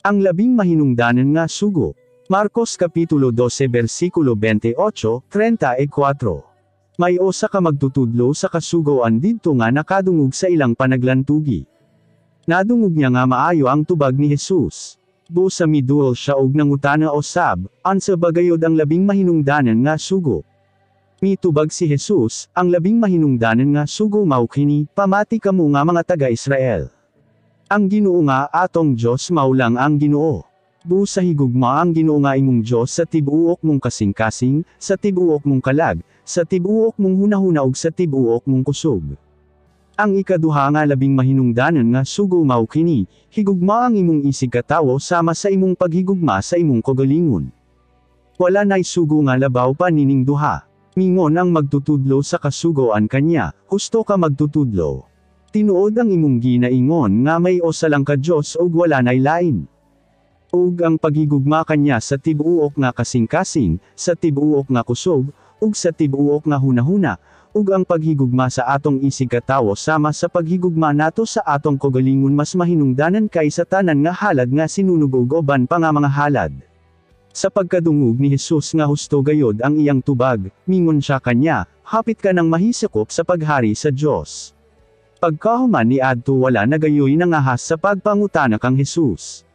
Ang labing mahinungdanan nga sugo. Marcos Kapitulo 12 versikulo 28, 34. May usa ka magtutudlo sa kasugoan didto nga nakadungog sa ilang panaglantugi. Nadungog niya nga maayo ang tubag ni Jesus. Busa miduol siya og nangutana osab, "Unsa ba gayod ang labing mahinungdanan nga sugo?" Mitubag si Jesus, "Ang labing mahinungdanan nga sugo mao kini, 'Pamati kamo nga mga taga-Israel. Ang Ginoo nga atong Dios mao lang ang Ginoo. Busa higugma ang Ginoo nga imong Dios sa tibuok mong kasing-kasing, sa tibuok mong kalag, sa tibuok mong hunahuna ug sa tibuok mong kusog.' Ang ikaduha nga labing mahinungdanan nga sugo mao kini, 'Higugma ang imong isig katawo sama sa imong paghigugma sa imong kaugalingon.' Wala nay sugo nga labaw pa nining duha." Mingon ang magtutudlo sa kasugoan kanya, "Husto ka, magtutudlo. Tinuod ang imong ginaingon nga may usa lang ka Dios ug wala nay lain. Ug ang paghigugma kanya sa tibuok nga kasing-kasing, sa tibuok nga kusog, ug sa tibuok nga hunahuna, ug ang paghigugma sa atong isig katawo sama sa paghigugma nato sa atong kaugalingon mas mahinungdanan kaysa tanan nga halad nga sinunog ug uban pa nga mga halad." Sa pagkadungog ni Jesus nga husto gayod ang iyang tubag, mingon siya kanya, "Hapit ka nang mahisakop sa paghari sa Dios." Pagkahuman ni adto, wala na gayoy nangahas sa pagpangutana kang Jesus.